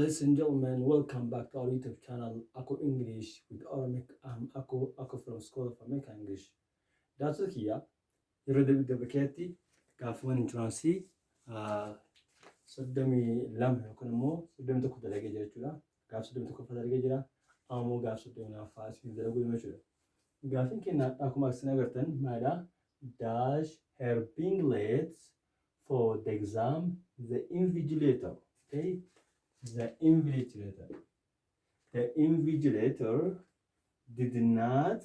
Ladies and gentlemen, welcome back to our YouTube channel, Aku English with Oromic. I'm Aku, Aku from School of American English. Daawwattoota kiyya, yeroo darbe keessatti gaaffiiwwan entrance 32 yookaan immoo 31 dalagee jira jechuudha. Gaaf 31ffaa dalagee jira. Amma immoo gaaf 32ffaa isiniif dalaguu jira jechuudha. Gaaffiin keenya akkuma isin agartan maalidha? Dash her being late for the exam, the invigilator. Okay? The invigilator. The invigilator did not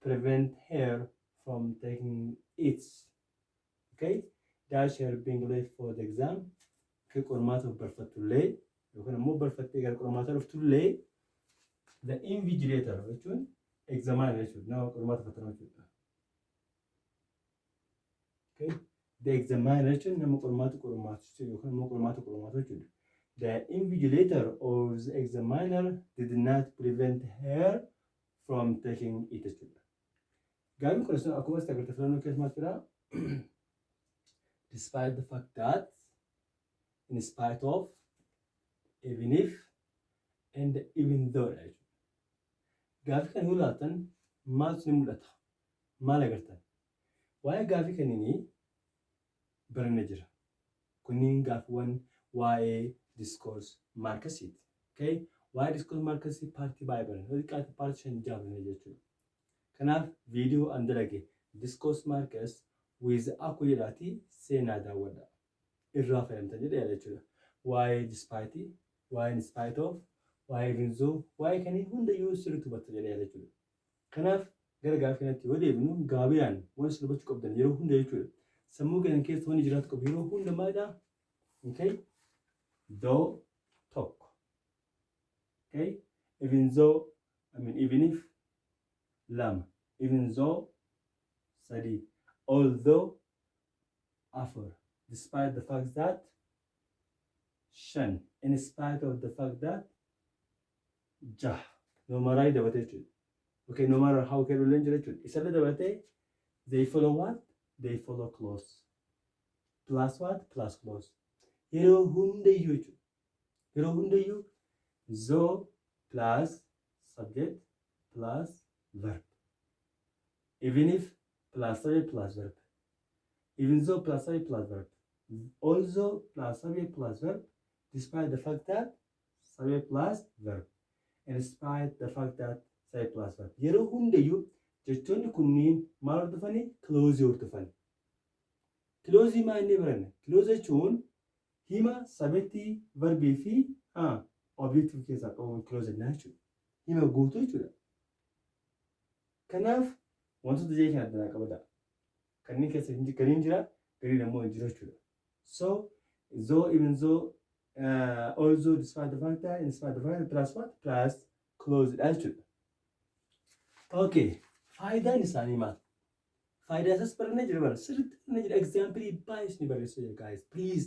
prevent her from taking it. Okay? Dash her being late for the exam. Okay, qormaata barfattullee yookaan immoo barfattee gara qormaata dhuftullee, the invigilator jechuun examiner jechuudha. Nama qormaata fattanu jechuudha. Okay? The examiner jechuun nama qormaata qormaatu yookaan immoo qormaata qormaatu jechuudha. The invigilator or the examiner did not prevent her from taking it jechuudha. Gaaffiin kun sun akkuma asitti agartan filannoo keessa maal jira? Despite the fact that, in spite of, even if, and even though dha jechuudha. Gaaffii kana yoo ilaaltan maaltu ni mul'ata? Maal agartan? Waa'ee gaaffii kaniinii baranne jira. Kunniin gaaffiiwwan waa'ee discourse markersiiti. Okay? Waa'ee discourse markersii part baay'ee baranne. Yoo xiqqaate part shan jaha baranne jechuudha. Kanaaf viidiyoo an dalage "Discourse markers with Aku" jedhaatii seenaa daawwadha. Irraa fayyadamtan jedhee yaada jechuudha. Waa'ee despite, waa'ee in spite of, waa'ee even though, waa'ee kanii hundayyuu sirriitti hubatta jedhee yaada jechuudha. Kanaaf gara gaaffii kanatti yoo deebinu, gaabiyaan waan isin hubachuu qabdan yeroo hunda jechuudha. Sammuu keessan keessa wanni jiraatu qabu yeroo hunda maalidha? Okay? Though tokko. Okay? Even though, I mean even if lama. Even though sadi. Although afur. Despite the fact that shan. In spite of the fact that jaha. No matter dabatee jechuudha. Okay, no matter how kennu jira jechuudha. Isallee dabatee, they follow what? They follow clause. Plus what? Plus clause. Yeroo hundayyuu jechuudha. Yeroo hundayyuu though plus subject plus verb. Even if plus subject plus verb. Even though plus subject plus verb. Although plus subject plus verb. Despite the fact that, subject plus verb. In spite the fact that, subject plus verb. Yeroo hundayyuu jechoonni kunniin maal hordofanii? Clause hordofani. Clause maal inni baranne? Clause jechuun hima subjectii, verbii fi objective keessaa qabu clause jennaan jechuudha. Hima guutuu jechuudha. Kanaaf wantoota jee kan addanaa qabada. Kanneen keessa gariin jira, gariin ammoo hin jiru jechuudha. So, though, even though, although, despite the fact that, in spite of the fact that, plus what? Plus clause dha jechuudha. Okay, faayidaan isaanii maal? Faayidaa isaas barannee jira bara. Sirriitti barannee jira. Example baay'ee ni barreessuu jira, guys. Please,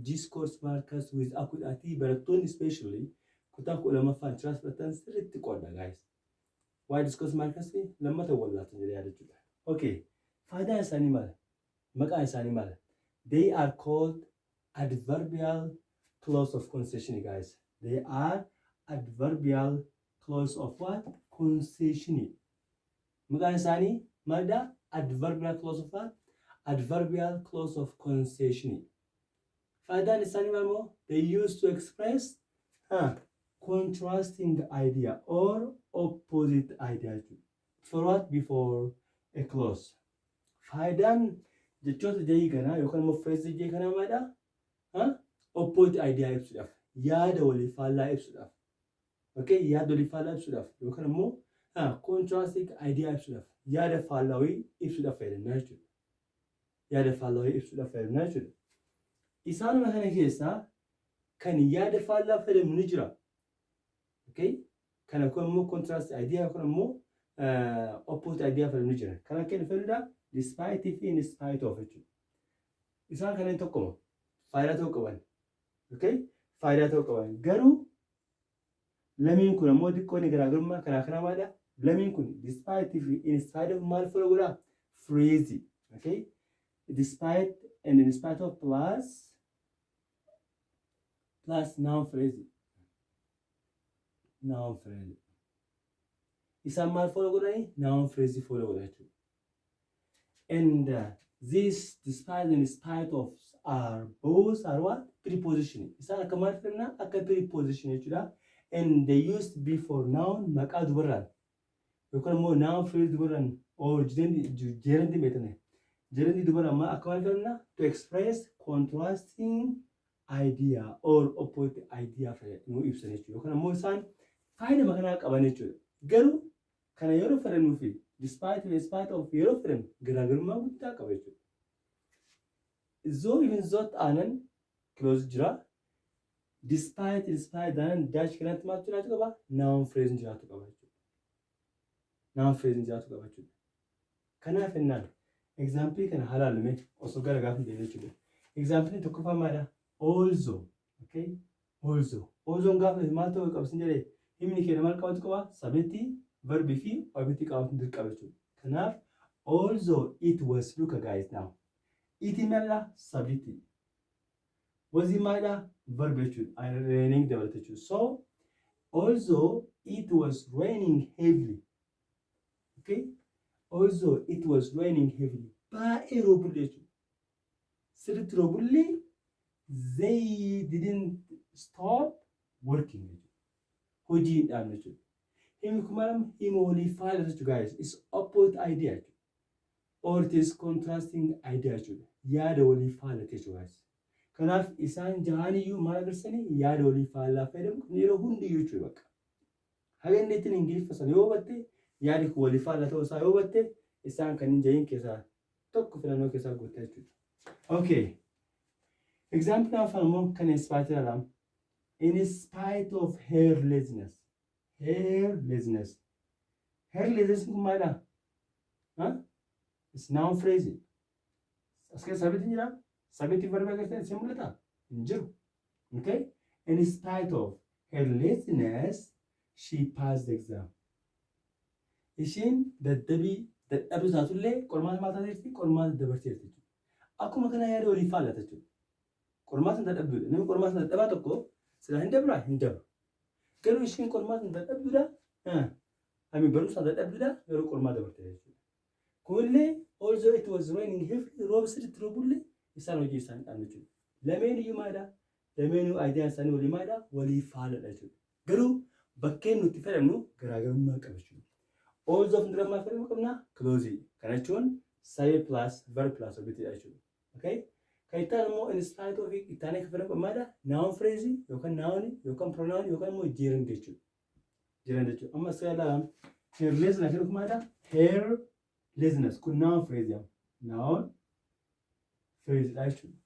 Discourse markers with Akudhaatii barattoonni, especially kutaa 12ffaa entrance fudhatan, sirriitti qoodha, guys. Waa'ee discourse markers lammata wallaatan jedhee yaadachuudha. Okay, faayidaan isaanii maal? Maqaan isaanii maal? They are called adverbial clause of concession, guys. They are adverbial clause of what? Concession. Maqaan isaanii maalidha? Adverbial clause of what? Adverbial clause of concession. Faayidaan isaanii maal moo? They use to express contrasting idea or opposite idea jechuudha. For what? Before a clause. Faayidaan jechoota jayii kanaa yookaan immoo phrase jayii kanaa maalidha? Opposite idea ibsuudhaaf. Yaada walii faallaa ibsuudhaaf. Okay, yaada walii faallaa ibsuudhaaf yookaan immoo contrasting idea ibsuudhaaf, yaada faallaa wayii ibsuudhaaf fayyadamna jechuudha. Yaada faallaa wayii ibsuudhaaf fayyadamna jechuudha. Isaanuma kana keessaa kan yaada faallaa fayyadamu ni jira. Okay? Kana kun immoo contrast idea kun immoo opposite idea fayyadamu ni jira. Kan akka inni fayyadudha despite fi in spite of jechuudha. Isaan kanneen tokkoma. Faayidaa tokko qaban. Okay? Faayidaa tokko qaban. Garuu lamiin kun ammoo xiqqoo ni garaagarummaa kanaa kanaa maalidha? Lamiin kun despite fi in spite of maal follow godhaa? Phrase. Okay? Despite and in spite of plus plus noun phrase. Noun phrase. Isaan maal follow godhanii? Noun phrase follow godha jechuudha. And this despite and in spite of are both are what? Preposition. Isaan akka maal fedhanna? Akka preposition jechuudha. And they used before noun, maqaa dubarraan yookaan immoo noun phrase dubarraan or gerund beektan. Gerund dubarraan maal akka maal fedhanna? To express contrasting idea or opposite idea nu ibsan jechuudha. Yookaan immoo isaan faayidama kanaa qaban jechuudha. Garuu kana yeroo fedhannuu fi despite, in spite of yeroo fedhannu garaagarummaa guddaa qaba jechuudha. Though, even though aanan clause jira. Despite, in spite aanan dash kanatti maaltu jiraachuu qaba? Noun phrase jiraachuu qaba jechuudha. Noun phrase jiraachuu qaba jechuudha. Kanaaf ennaan example kana halaalume osoo gara gaafa hin deemne jechuudha. Example tokkoffaa maalidha? Although. Okay? Although. Although gaafa maal ta'uu qaba sin jedhee? Himni keenya maal qabatu qaba? Subject, verbii fi object qabatu dirqama jechuudha. Kanaaf although it was, look guys, now. It maalidha? Subject. Was maalidha? Verb jechuudha. Raining dabalata jechuudha. So although it was raining heavily. Okay? Although it was raining heavily. Baay'ee roobullee jechuudha. Sirriitti roobullee, they didn't stop working jechuudha. Hojii hin dhaabne jechuudha. Himni kun maal hima walii faallatu jechuudha, guys. It's opposite idea jechuudha. Or it is contrasting idea jechuudha. Yaada walii faallate jechuudha, guys. Kanaaf isaan jahaniyyuu maal agarsiisanii? Yaada walii faallaa fayyadamu kun yeroo hundiyyuu jechuudha bakka. Haga inni ittiin Ingiliffa sana yoo hubatte, yaadi kun walii faallaa ta'uu isaa yoo hubatte, isaan kan hin jahin keessaa tokko filannoo keessaa guutte jechuudha. Okay. Example afaan immoo kan in spite ilaalamu. In spite of her laziness. Her laziness. Her laziness kun maalidha? Huh? It's noun phrase. As keessa subjectiin jira? Subjectiin verbii agarsiisan isin mul'ata? Hin jiru. Okay? In spite of her laziness, she passed the exam. Ishiin daddabii dadhabdu taatullee qormaata maal taateerti? Qormaata dabarteerti jechuudha. Akkuma kana yaada walii faallata jechuudha. Qormaata dadhabduudha. Namni qormaata dadhabaa tokko silaa hin dabraa? Hin dabru. Garuu ishiin qormaata dadhabduudha. Ami barumsa dadhabduudha, garuu qormaata dabarte jechuudha. Kunillee although it was raining heavily, rooba sirriitti roobullee isaan hojii isaanii dhaabne jechuudha. Lameen iyyuu maalidha? Lameenuu ideaan isaanii walii maalidha? Walii faaladha jechuudha. Garuu bakkeen nuti fedhannu garaagarummaa qaba jechuudha. Although fuuldura maal fayyadamuu qabna? Clause. Kana jechuun subject plus verb plus object jechuudha. Okay? Kan itti aanu immoo in spite of itti aanee kan fayyadamu maalidha? Noun phrase yookaan noun yookaan pronoun yookaan immoo gerund jechuudha. Gerund jechuudha. Amma as ilaalam. Her laziness jedhu kun maalidha? Her laziness kun noun phrase jedhama. Noun phrase dha jechuudha.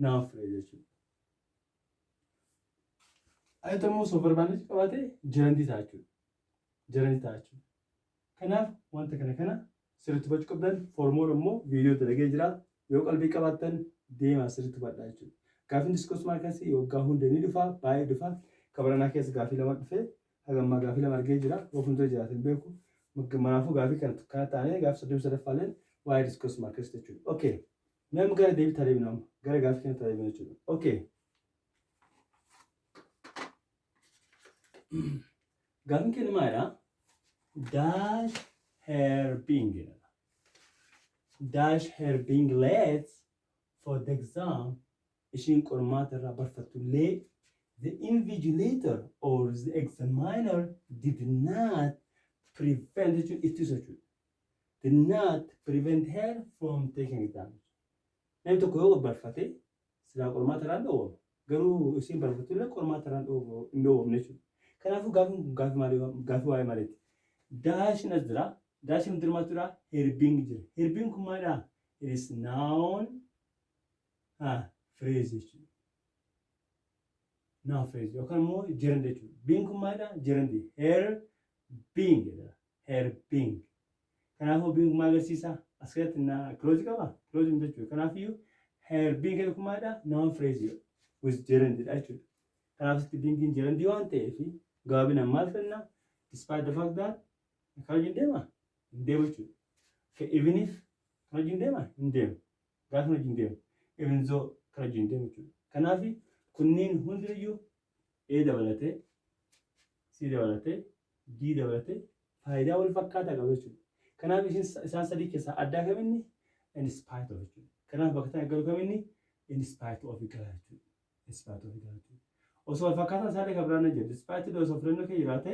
Noun phrase jechuudha. Ayyaata immoo osoo barbaanne qabaate gerundii ta'a jechuudha. Gerundii ta'a jechuudha. Kanaaf wanta kana kana sirriitti hubachuu qabdan. For more immoo viidiyoo dalagee jira. Yoo qalbii qabaattan deemaa sirriitti hubadhaa jechuudha. Gaaffiin discourse markersii waggaa hunda ni dhufa, baay'ee dhufa. Kabaranaa keessa gaaffii lama dhufe, haga ammaa gaaffii lama argee jira. Yoo fuuldura jiraate hin beeku. Manaafuu gaaffii kana kana taanee gaaffii 33ffaaleen waa'ee discourse markersii jechuudha. Okay. Namni gara deebii taa'ee amma gara gaaffii kana taa'ee jechuudha. Okay. Gaaffiin keenya maalidha? Dash her being jedha. Dash her being late for the exam, ishiin qormaata irraa barfattullee, the invigilator or the examiner did not prevent jechuun ittisu jechuudha. Did not prevent her from taking exam. Namni tokko yoo barfate silaa qormaata irraa hin dhoowwamu. Garuu isiin barfattullee qormaata irraa hin dhoowwamne jechuudha. Kanaafuu gaaffiin kun gaaffii maalii, gaaffii waa'ee maaliiti? Dashiin as jira. Dashiin fuuldura maaltu jira? Her being jira. Her being kun maalidha? It is noun phrase jechuudha. Noun phrase yookaan immoo gerund jechuudha. Being kun maalidha? Gerund. Her being jedha. Her being. Kanaafuu being kun maal agarsiisa? As keessatti na clause qaba? Clause miti jechuudha. Kanaafiyyuu her being jedhu kun maalidha? Noun phrase with gerund dha jechuudha. Kanaaf asitti beingiin gerund waan ta'eef gabaabinaan maal fedhanna? Despite the fact that kan wajjin deema? Hin deemu jechuudha. Even if kan wajjin deema? Hin deemu. Gaafa wajjin deemu. Even though kan wajjin deemu jechuudha. Kanaaf kunneen hundiyyuu A dabalatee C dabalatee, D dabalatee faayidaa wal fakkaataa qabu jechuudha. Kanaaf isaan sadii keessaa addaa kaminni in spite of jechuudha. Kanaaf bakka tana galu kaminni in spite of gala jechuudha. In spite of gala jechuudha. Osoo wal fakkaataa isaallee kan biraan hin jiru. Despite osoo filannoo kee jiraate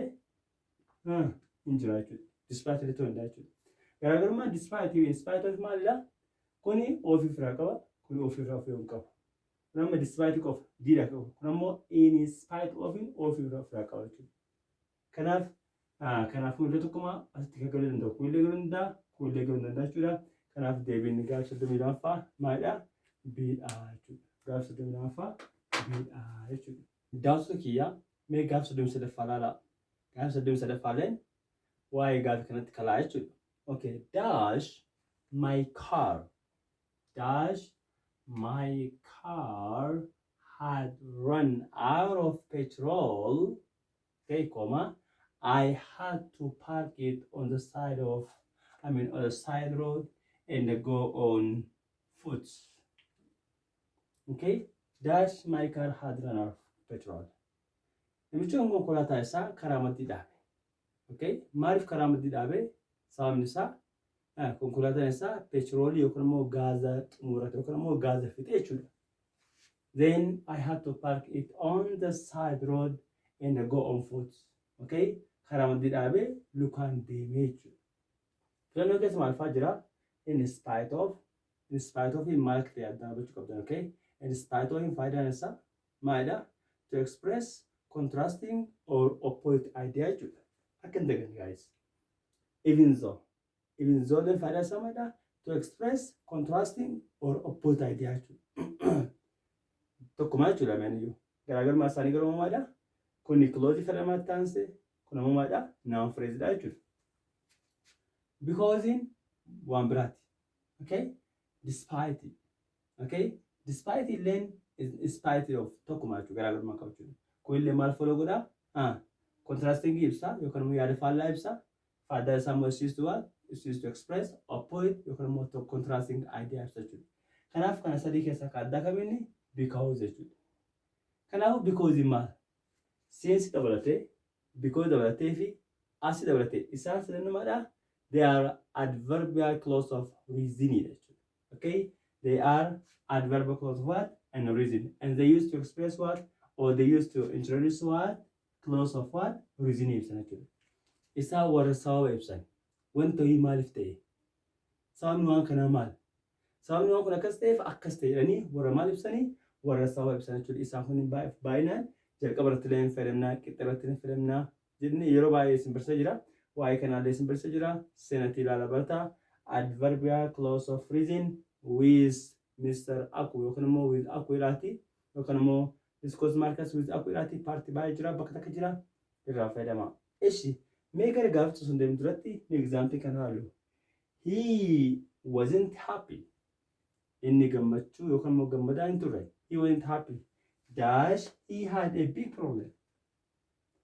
hin jira jechuudha. Despite illee ta'uu danda'a jechuudha. Garaagarummaan despite fi in spite of maalidha? Kuni of irraa qaba, kuni of irraa of hin qabu. Kun amma despite qofa diidha qabu. Kun ammoo in spite of of irraa of irraa qaba jechuudha. Kanaaf iddoo tokkuma asitti kan galuu danda'u. Kun illee galuu danda'a, kun illee galuu danda'a jechuudha. Kanaaf deebiin gaafa 32ffaa maalidha? B'dha jechuudha. Gaafa 32ffaa B'dha jechuudha. Daawwattoota kiyyaa, mee gaafa 33ffaa ilaalaa. Gaafa 33ffaa illeen waa'ee gaafii kanatti kalaa jechuudha. Okay, dash my car. Dash my car had run out of petrol. Okay, comma. I had to park it on the side of, I mean, on the side road and go on foot. Okay, dash my car had run out of petrol. Namichi kun konkolaataa isaa karaa maddii dhaabe. Okay, maaliif karaa maddii dhaabe? Sababni isaa konkolaataan isaa petroolii yookaan immoo gaaza xumurate yookaan immoo gaaza fixe jechuudha. Then I had to park it on the side road and go on foot. Okay, karaa maddii dhaabee lukaan deemee jechuudha. Filannoo keessa maal fa'aa jira? In spite of, in spite of maal akka ta'e addaan hubachuu qabdan. Okay, in spite of faayidaan isaa maalidha? To express contrasting or opposite idea jechuudha. Akka hin daganne, guys. Even though. Even though illee faayidaan isaa maalidha? To express contrasting or opposite idea jechuudha. Tokkuma jechuudha lameen iyyuu. Garaagarummaa isaanii garuu maalidha? Kuni clause fayyadamaatti aansee, kun ammoo maalidha? Noun phrase dha jechuudha. Because waan biraati. Okay? Despite. Okay? Despite illeen in spite of tokkuma jechuudha, garaagarummaa qabu jechuudha. Kun illee maal follow godhaa? Contrasting ibsa yookaan immoo yaada faallaa ibsa. Faayidaan isaa immoo is used to what? Is used to express opposite yookaan immoo contrasting idea ibsa jechuudha. Kanaaf kana sadii keessaa kan addaa kamiini because jechuudha. Kanaafuu because maal? Since dabalatee, because dabalatee fi as dabalatee isaan sadannumaadha. They are adverbial clause of reasoning jechuudha. Okay? They are adverbial clause of what? And reason. And they used to express what? Or they used to introduce what? Clause of what? Reasoning ibsan jechuudha. Isaan warra sababa ibsan. Wanta wayii maaliif ta'e? Sababni waan kanaa maal? Sababni waan kun akkas ta'eef akkas ta'e jedhanii warra maal ibsanii? Warra sababa ibsan jechuudha. Isaan kun baay'inaan jalqaba irratti illee hin fayyadamnaa, qixxa irratti hin fayyadamnaa jennee yeroo baay'ee isin barsiisaa jira. Waa'ee kanaallee isin barsiisaa jira. Seenatii ilaala barataa. Adverbial clause of reason with Mr. Aku yookaan immoo with Aku jedhaati yookaan immoo discourse markers with Aku jedhaati paartii baay'ee jira, bakka takka jira, irraa fayyadama. Eshi, mee gara gaafficha sun deemu duratti mee example kana ilaallu. He wasn't happy. Inni gammachuu yookaan immoo gammadaa hin turre. He wasn't happy. Dash he had a big problem.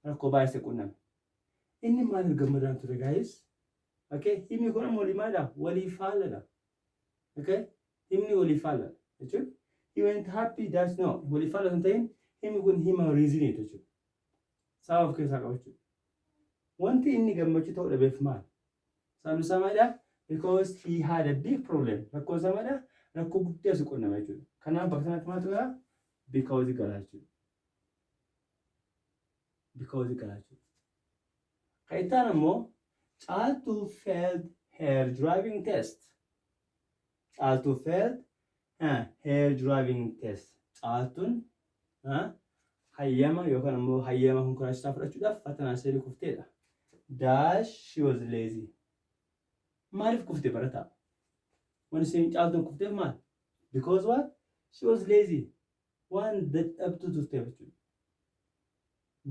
Rakkoo baay'ee isa qunname. Inni maaliif gammadaa hin turre, guys? Okay, himni kun ammoo walii maalidha? Walii faalladha. Okay, himni walii faalladha jechuun he wasn't happy dash, no, walii faalla hin ta'in, himni kun hima reason jechuudha. Sababa of keessaa qaba jechuudha. Wanti inni gammachuu ta'uu dhabeef maal? Sababni isaa maalidha? Because he had a big problem. Rakkoo isaa maalidha? Rakkoo guddaa isa qunname jechuudha. Kanaaf bakka sanatti maaltu gara? Because gala jechuudha. Because gala jechuudha. Kan itti aanu immoo Caaltuu failed her driving test. Caaltuu failed her driving test. Caaltuun hayyama yookaan immoo hayyama konkolaachisaa fudhachuudhaaf fatanaa ishee kufteedha. Dash she was lazy. Maaliif kufte, barataa? Wanti isheen Caaltuun kufteef maal? Because what? She was lazy. Waan dadhabtuu turteef jechuudha.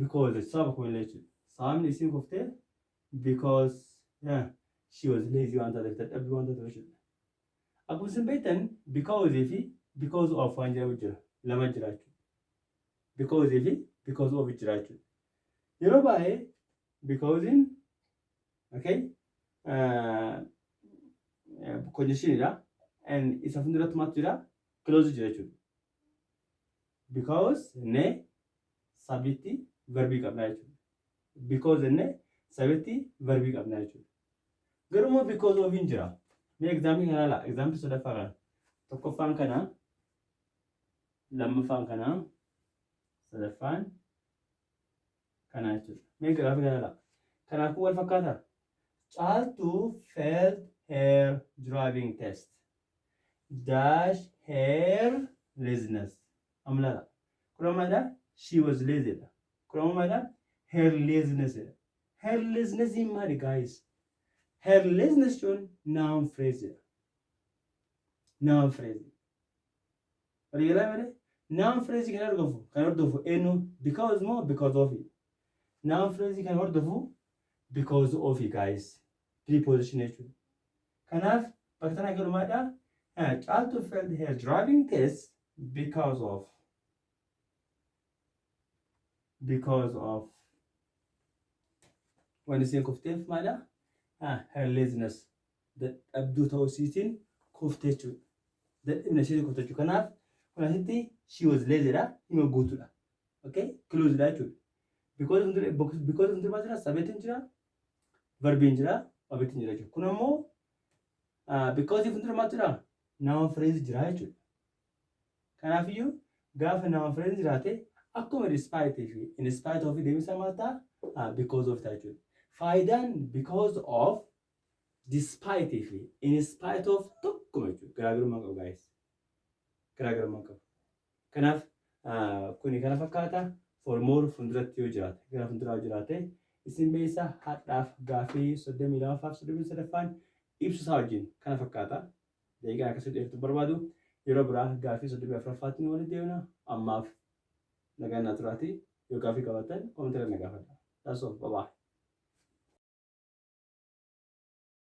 Because sababa kun illee jechuudha. Sababni isiin kuftee because, yeah, she was lazy waan taateef, dadhabbii waan taateef jechuudha. Akkuma isin beektan because fi because of waan jedhamu jira. Lama jira jechuudha. Because fi because of jira jechuudha. Yeroo baay'ee because, okay, conjunctionidha. And isa fuulduratti maaltu jira? Clause jira jechuudha. Because ne subject verbii qabna jechuudha. Because jennee subjectii verbii qabna jechuudha. Garuu immoo because of hin jira. Mee example kana ilaalaa. Example sadaffaa kana. Tokkoffaan kana, lammaffaan kana, sadaffaan kana jechuudha. Mee gaafii kana ilaalaa. Kanaafuu wal fakkaataa? Caaltuu failed her driving test. Dash her laziness. Amma ilaala. Kun ammaadha? She was lazy dha. Kun ammaadha? Her laziness dha. Her laziness maali, guys? Her laziness jechuun noun phrase dha. Noun phrase. Waliigalaa malee noun phrase kan hordofu eenyu? Because moo because of? Noun phrase kan hordofu because of, guys. Preposition jechuudha. Kanaaf bakka tana galu maadha? Caaltuu failed her driving test because of wanti isheen kufteef maadha? Her laziness, dadhabduu ta'uu isiitiin kufte jechuudha. Dadhabina isheetiin kufte jechuudha. Kanaaf kun asitti she was lazy dha, hima guutuudha. Okay? Clause dha jechuudha. Because of maal jira? Subjectiin jira, verbiin jira, objectiin jira jechuudha. Kun ammoo because of maal jira? Noun phrase jira jechuudha. Kanaafiyyuu gaafa noun phrase jiraate, akkuma despite fi in spite of, deebisa maal ta'a? Because of ta'a jechuudha. Faayidaan because of, despite fi in spite of tokkuma jechuudha. Garaagarummaa qabu, guys. Garaagarummaa qabu. Kanaaf kuni kana fakkaata. For more fuulduratti yoo jiraate, gara fuulduraa yoo jiraate isin beeysa. Hadhaaf gaafii 32ffaaf 33ffaan ibsu isaa wajjin kana fakkaata. Daqiiqaan akkasii dheertuu barbaadu, yeroo biraa gaafii 34ffaatti walitti deemna. Ammaaf nagaan naa turaati. Yoo gaafii qabaattan commentii na gaafadha. That's all. Bye bye.